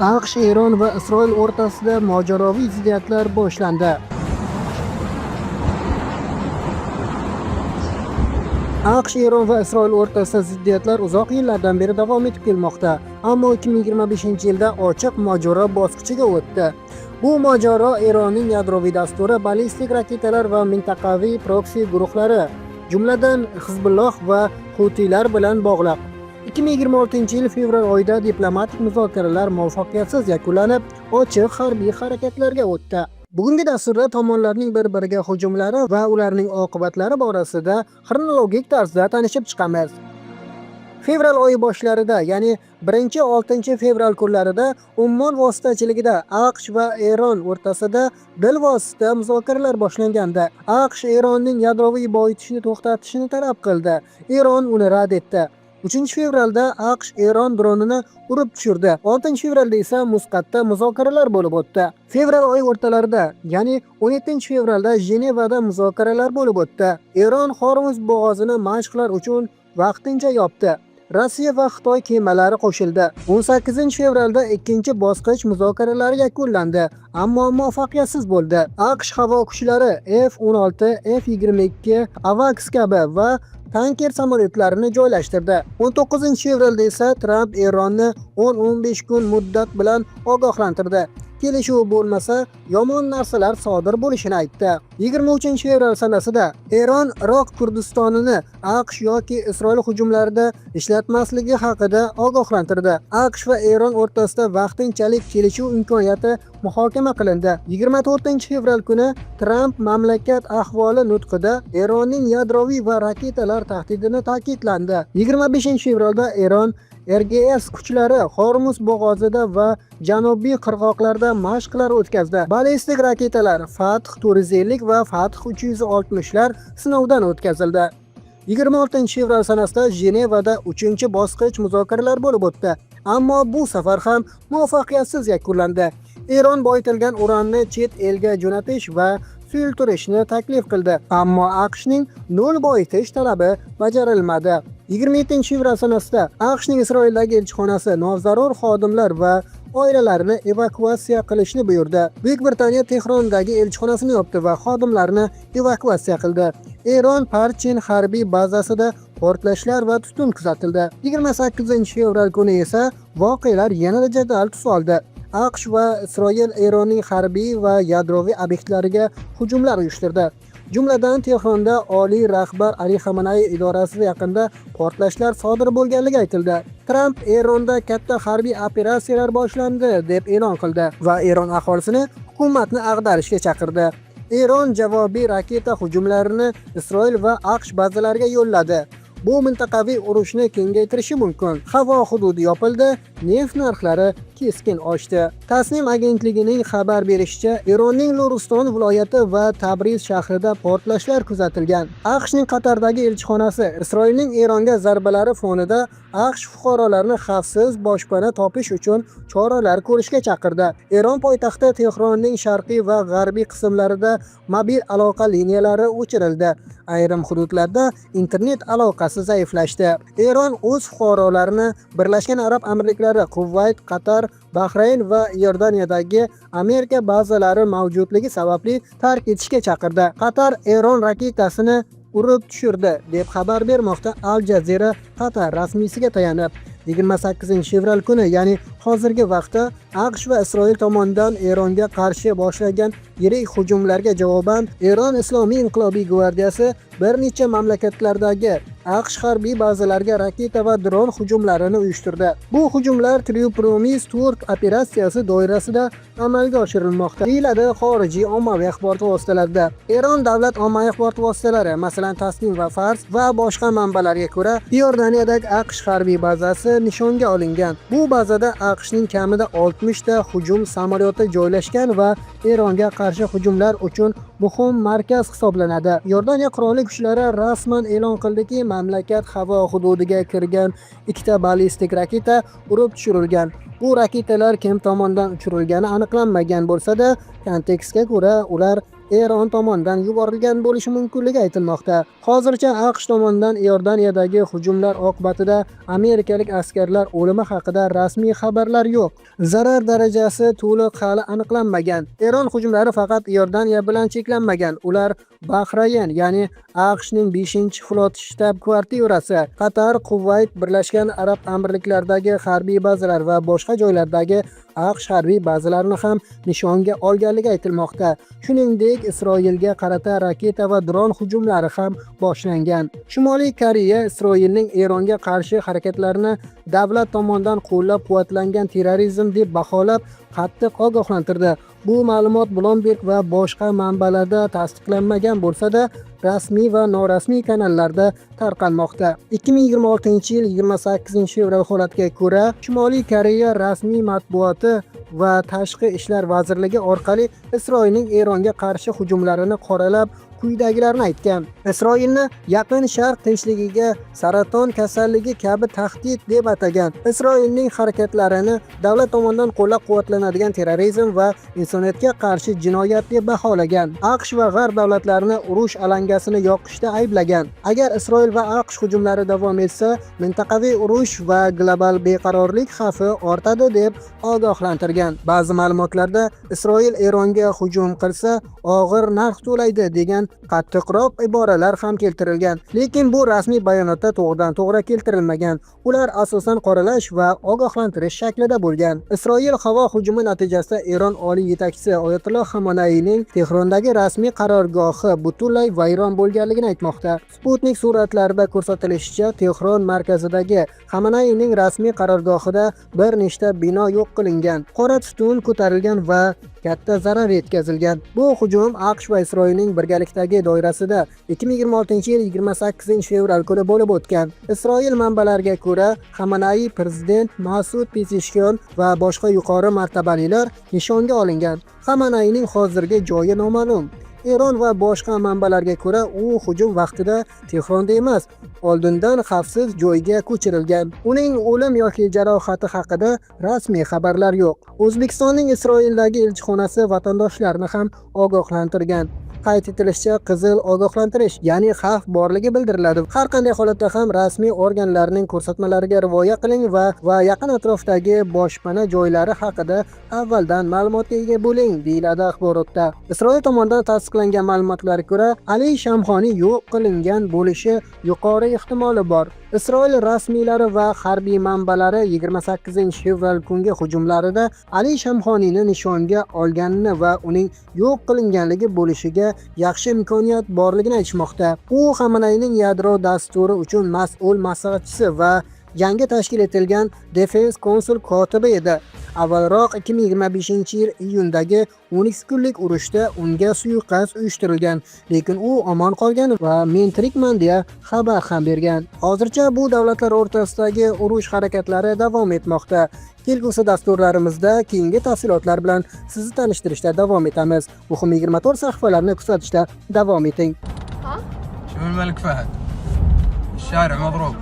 AQSh, Eron va Isroil o'rtasida mojaroviy ziddiyatlar boshlandi. AQSh, Eron va Isroil o'rtasida ziddiyatlar uzoq yillardan beri davom etib kelmoqda. Ammo 2025-yilda ochiq mojaro bosqichiga o'tdi. Bu mojaro Eronning yadroviy dasturi, ballistik raketalar va mintaqaviy proksi guruhlari, jumladan Hizbulloh va Hutiylar bilan bog'liq. 2026-yil fevral oyida diplomatik muzokaralar muvaffaqiyatsiz yakunlanib, ochiq harbiy harakatlarga o'tdi. Bugungi dasturda tomonlarning bir-biriga hujumlari va ularning oqibatlari borasida xronologik tarzda tanishib chiqamiz. Fevral oyi boshlarida, ya'ni 1-6 fevral kunlarida Ummon vositachiligida AQSh va Eron o'rtasida bilvosita muzokaralar boshlangandi. AQSh Eronning yadroviy boyitishni to'xtatishini talab qildi. Eron uni rad etdi. 3 fevralda AQSh Eron dronini urib tushirdi. 6 fevralda esa Musqatda muzokaralar bo'lib o'tdi. Fevral oyi o'rtalarida, ya'ni 17 fevralda Jenevada muzokaralar bo'lib o'tdi. Eron Hormuz bo'g'ozini mashqlar uchun vaqtincha yopdi. Rossiya va Xitoy kemalari qo'shildi. 18 fevralda ikkinchi bosqich muzokaralari yakunlandi, ammo muvaffaqiyatsiz bo'ldi. AQSh havo kuchlari F-16, F-22, AWACS kabi va tanker samolyotlarini joylashtirdi. 19 fevralda esa Tramp Eronni 10-15 kun muddat bilan ogohlantirdi. Kelishuv bo'lmasa, yomon narsalar sodir bo'lishini aytdi. 23 fevral sanasida Eron Iroq Kurdistonini AQSh yoki Isroil hujumlarida ishlatmasligi haqida ogohlantirdi. AQSh va Eron o'rtasida vaqtinchalik kelishuv imkoniyati muhokama qilindi. 24 fevral kuni Tramp mamlakat ahvoli nutqida Eronning yadroviy va raketalar tahdidini ta'kidlandi. 25 fevralda Eron RGS kuchlari Hormuz bo'g'ozida va janubiy qirg'oqlarda mashqlar o'tkazdi. Ballistik raketalar Fath 450 va Fath 360 lar sinovdan o'tkazildi. 26 fevral sanasida Jenevada 3-bosqich muzokaralar bo'lib o'tdi. Ammo bu safar ham muvaffaqiyatsiz yakunlandi. Eron boyitilgan uranni chet elga jo'natish va suyultirishni taklif qildi, ammo AQShning nol boyitish talabi bajarilmadi. 27 fevral sanasida AQShning Isroildagi elchixonasi nozarur xodimlar va oilalarini evakuatsiya qilishni buyurdi. Buyuk Britaniya Tehrondagi elchixonasini yopdi va xodimlarni evakuatsiya qildi. Eron Parchin harbiy bazasida portlashlar va tutun kuzatildi. 28 fevral kuni esa voqealar yanada jadal tus oldi. AQSh va Isroil Eronning harbiy va yadroviy obyektlariga hujumlar uyushtirdi. Jumladan, Tehronda oliy rahbar Ali Xamanay idorasida yaqinda portlashlar sodir bo'lganligi aytildi. Tramp Eronda katta harbiy operatsiyalar boshlandi deb e'lon qildi va Eron aholisini hukumatni ag'darishga chaqirdi. Eron javobiy raketa hujumlarini Isroil va AQSh bazalariga yo'lladi. Bu mintaqaviy urushni kengaytirishi mumkin. Havo hududi yopildi, neft narxlari keskin oshdi. Tasnim agentligining xabar berishicha, Eronning Luriston viloyati va Tabriz shahrida portlashlar kuzatilgan. AQShning Qatardagi elchixonasi Isroilning Eronga zarbalari fonida AQSh fuqarolarini xavfsiz boshpana topish uchun choralar ko'rishga chaqirdi. Eron poytaxti Tehronning sharqiy va g'arbiy qismlarida mobil aloqa liniyalari o'chirildi. Ayrim hududlarda internet aloqasi zaiflashdi. Eron o'z fuqarolarini Birlashgan Arab Amirliklari, Quvayt, Qatar, Bahrayn va Iordaniyadagi Amerika bazalari mavjudligi sababli tark etishga chaqirdi. Qatar Eron raketasini urib tushirdi, deb xabar bermoqda Al Jazeera Qatar rasmiysiga tayanib. 28 fevral kuni, ya'ni hozirgi vaqtda AQSh va Isroil tomonidan Eronga qarshi boshlangan yirik hujumlarga javoban Eron Islomiy inqilobiy gvardiyasi bir necha mamlakatlardagi AQSh harbiy bazalariga raketa va dron hujumlarini uyushtirdi. Bu hujumlar True Promise 4 operatsiyasi doirasida amalga oshirilmoqda, deyiladi xorijiy ommaviy axborot vositalarida. Eron davlat ommaviy axborot vositalari, masalan, Tasnim va Fars va boshqa manbalarga ko'ra, Iordaniyadagi AQSh harbiy bazasi nishonga olingan. Bu bazada AQShning kamida 60 ta hujum samolyoti joylashgan va Eronga qarshi hujumlar uchun muhim markaz hisoblanadi. Iordaniya qurolli kuchlari rasman e'lon qildiki, mamlakat havo hududiga kirgan ikkita ballistik raketa urib tushirilgan. Bu raketalar kim tomonidan uchirilgani aniqlanmagan bo'lsa-da, kontekstga ko'ra ular Eron tomonidan yuborilgan bo'lishi mumkinligi aytilmoqda. Hozircha AQSh tomonidan Iordaniyadagi hujumlar oqibatida amerikalik askarlar o'limi haqida rasmiy xabarlar yo'q. Zarar darajasi to'liq hali aniqlanmagan. Eron hujumlari faqat Iordaniya bilan cheklanmagan. Ular Bahrayn, ya'ni AQShning 5-flot shtab kvartirasi, Qatar, Quvayt, Birlashgan Arab Amirliklaridagi harbiy bazalar va boshqa joylardagi AQSh harbiy bazalarini ham nishonga olganligi aytilmoqda. Shuningdek, Isroilga qarata raketa va dron hujumlari ham boshlangan. Shimoliy Koreya Isroilning Eronga qarshi harakatlarini davlat tomonidan qo'llab-quvvatlangan terrorizm deb baholab, qattiq ogohlantirdi. Bu ma'lumot Bloomberg va boshqa manbalarda tasdiqlanmagan bo'lsa-da, rasmiy va norasmiy kanallarda tarqalmoqda. 2026-yil 28-fevral holatiga ko'ra, Shimoliy Koreya rasmiy matbuoti va Tashqi ishlar vazirligi orqali Isroilning Eronga qarshi hujumlarini qoralab, quyidagilarni aytgan: Isroilni Yaqin Sharq tinchligiga saraton kasalligi kabi tahdid deb atagan. Isroilning harakatlarini davlat tomonidan qo'llab-quvvatlanadigan terrorizm va insoniyatga qarshi jinoyat deb baholagan. AQSh va G'arb davlatlarini urush alangasini yoqishda ayblagan. Agar Isroil va AQSh hujumlari davom etsa, mintaqaviy urush va global beqarorlik xavfi ortadi deb ogohlantirgan. Ba'zi ma'lumotlarda Isroil Eronga hujum qilsa, og'ir narx to'laydi degan qattiqroq iboralar ham keltirilgan. Lekin bu rasmiy bayonotda to'g'ridan-to'g'ri keltirilmagan. Ular asosan qoralash va ogohlantirish shaklida bo'lgan. Isroil havo hujumi natijasida Eron oliy yetakchisi Oyatulloh Xamonayning Tehrondagi rasmiy qarorgohi butunlay vayron bo'lganligini aytmoqda. Sputnik suratlarida ko'rsatilishicha, Tehron markazidagi Xamonayning rasmiy qarorgohida bir nechta bino yo'q qilingan. Qora tutun ko'tarilgan va katta zarar yetkazilgan. Bu hujum AQSh va Isroilning birgalikdagi doirasida 2026-yil 28-fevral kuni bo'lib o'tgan. Isroil manbalariga ko'ra, Xamanai, prezident Masud Pezeshkiyon va boshqa yuqori martabalilar nishonga olingan. Xamanaining hozirgi joyi noma'lum. Eron va boshqa manbalarga ko'ra, u hujum vaqtida Tehronda emas, oldindan xavfsiz joyga ko'chirilgan. Uning o'lim yoki jarohati haqida rasmiy xabarlar yo'q. O'zbekistonning Isroildagi elchixonasi vatandoshlarni ham ogohlantirgan. Qayd etilishicha, qizil ogohlantirish, ya'ni xavf borligi bildiriladi. Har qanday holatda ham rasmiy organlarning ko'rsatmalariga rioya qiling va yaqin atrofdagi boshpana joylari haqida avvaldan ma'lumotga ega bo'ling, deyiladi axborotda. Isroil tomonidan tasdiqlangan ma'lumotlarga ko'ra, Ali Shamxoniy yo'q qilingan bo'lishi yuqori ehtimoli bor. Isroil rasmiylari va harbiy manbalari 28-fevral kungi hujumlarida Ali Shamxoniyni nishonga olganini va uning yo'q qilinganligi bo'lishiga yaxshi imkoniyat borligini aytishmoqda. U Xamanayning yadro dasturi uchun mas'ul maslahatchisi va yangi tashkil etilgan Defense Council kotibi edi. Avvalroq 2025-yil iyundagi 12 kunlik urushda unga suiqasd uyushtirilgan, lekin u omon qolgan va "Men tirikman" deya xabar ham bergan. Hozircha bu davlatlar o'rtasidagi urush harakatlari davom etmoqda. Kelgusi dasturlarimizda keyingi tafsilotlar bilan sizni tanishtirishda davom etamiz. Muhim 24 sahifalarini kuzatishda davom eting. ها؟ شوف الملك فهد، الشارع مضروب.